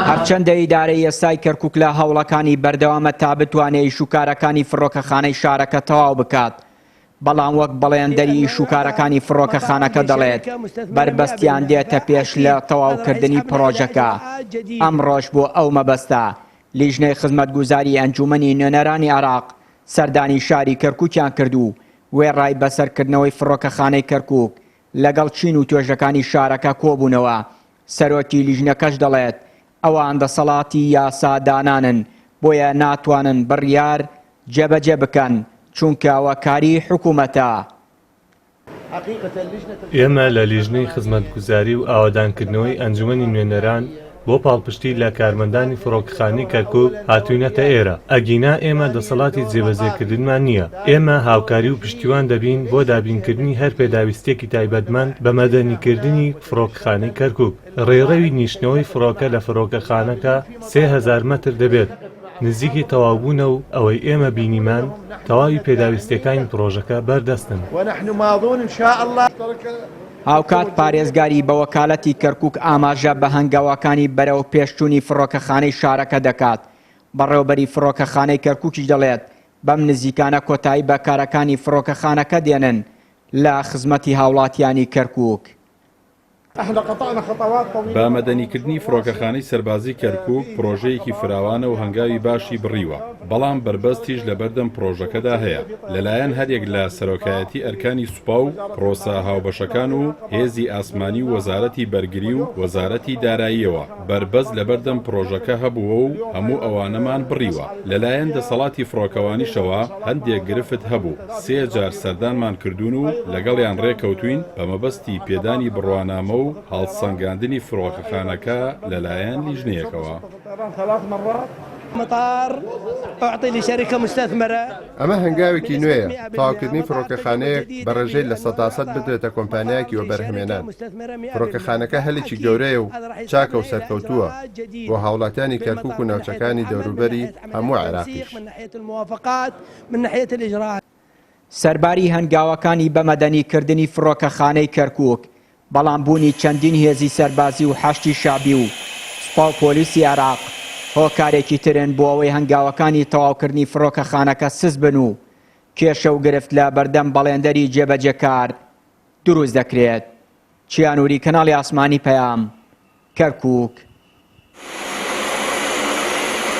هەرچەندە ئیدارەی ئێستای کەرکوک لە هەوڵەکانی بەردەوامە تا بتوانێ ئیشوکارەکانی فڕۆکەخانەی شارەکە تەواو بکات، بەڵام وەک بەڵێندەری ئیشوکارەکانی فڕۆکەخانەکە دەڵێت، بەربەستیان دێتە پێش لە تەواوکردنی پڕۆژەکە. ئەمڕۆش بۆ ئەو مەبەستە لیژنەی خزمەتگوزاری ئەنجوومەنی نوێنەرانی عێراق سەردانی شاری کەرکوکیان کرد و وێڕای بەسەرکردنەوەی فڕۆکەخانەی کەرکوک لەگەڵ چین و توێژەکانی شارەکە کۆبوونەوە، سەرۆکی لیژنەکەش دەڵێت، ئەوان دەسەڵاتی یاسا دانانن، بۆیە ناتوانن بڕیار جێبەجێ بکەن، چونکە ئەوە کاری حکومەتە. ئێمە لە لیژنەی خزمەتگوزاری و ئاوەدانکردنەوەی ئەنجومەنی نوێنەران بۆ پاڵپشتی لە کارمەندانی فڕۆکەخانەی کەرکوک هاتووینەتە ئێرە، ئەگینا ئێمە دەسەڵاتی جێبەجێکردنمان نییە، ئێمە هاوکاری و پشتیوان دەبین بۆ دابینکردنی هەر پێداویستییەکی تایبەتمەند بە مەدەنیکردنی فڕۆکەخانەی کەرکوک. ڕێڕەوی نیشتنەوەی فڕۆکە لە فڕۆکەخانەکە 3000 مەتر دەبێت، نزیکی تەواوبوونە و ئەوەی ئێمە بینیمان تەواوی پێداویستییەکانی پڕۆژەکە بەردەستن. هاوکات پارێزگاری بە وەکالەتی کەرکوک ئاماژە بە هەنگاوەکانی بەرەو پێشچوونی فڕۆکەخانەی شارەکە دەکات، بەڕێوبەری فڕۆکەخانەی کەرکوکیش دەڵێت، بەم نزیکانە کۆتایی بە کارەکانی فڕۆکەخانەکە دێنن لە خزمەتی هاوڵاتیانی کەرکوک. بە مەدەنیکردنی فڕۆکەخانەی سەربازی کەرکوک پڕۆژەیەکی فراوانە و هەنگاوی باشی بڕیوە، بەڵام بەربەستیش لەبەردەم پڕۆژەکەدا هەیە لەلایەن هەریەک لە سەرۆکایەتی ئەرکانی سوپا و پڕۆسە هاوبەشەکان و هێزی ئاسمانی و وەزارەتی بەرگری و وەزارەتی داراییەوە بەربەست لەبەردەم پڕۆژەکە هەبووە و هەموو ئەوانەمان بڕیوە. لەلایەن دەسەڵاتی فڕۆکەوانیشەوە هەندێک گرفت هەبوو، سێ جار سەردانمان کردوون و لەگەڵیان رێکەوتووین بە مەبەستی پێدانی بڕوانامە و هەڵسەنگاندنی فڕۆکەخانەکە لەلایەن لیژنەیەکەوە. ئەمە هەنگاوێکی نوێیە، تەواوکردنی فڕۆکەخانەیەک بە ڕێژەی 100% بدرێتە کۆمپانیایەکی وەبەرهەمێنان. فڕۆکەخانەکە هەلێکی گەورەیە و چاکە و سەرکەوتووە بۆ هاوڵاتیانی کەرکوک و ناوچەکانی دەوروبەری هەموو عێراقیش. سەرباری هەنگاوەکانی بە مەدەنی کردنی فڕۆکەخانەی کەرکوک، بەڵام بوونی چەندین هێزی سەربازی و حەشدی شەعبی و سوپا و پۆلیسی عێراق هۆکارێکی ترن بۆ ئەوەی هەنگاوەکانی تەواوکردنی فڕۆکەخانەکە سست بن و کێشە و گرفت لە بەردەم بەڵێندەری جێبەجێکار دروست دەکرێت. چیا نوری، کەناڵی ئاسمانی پەیام، کەرکوک.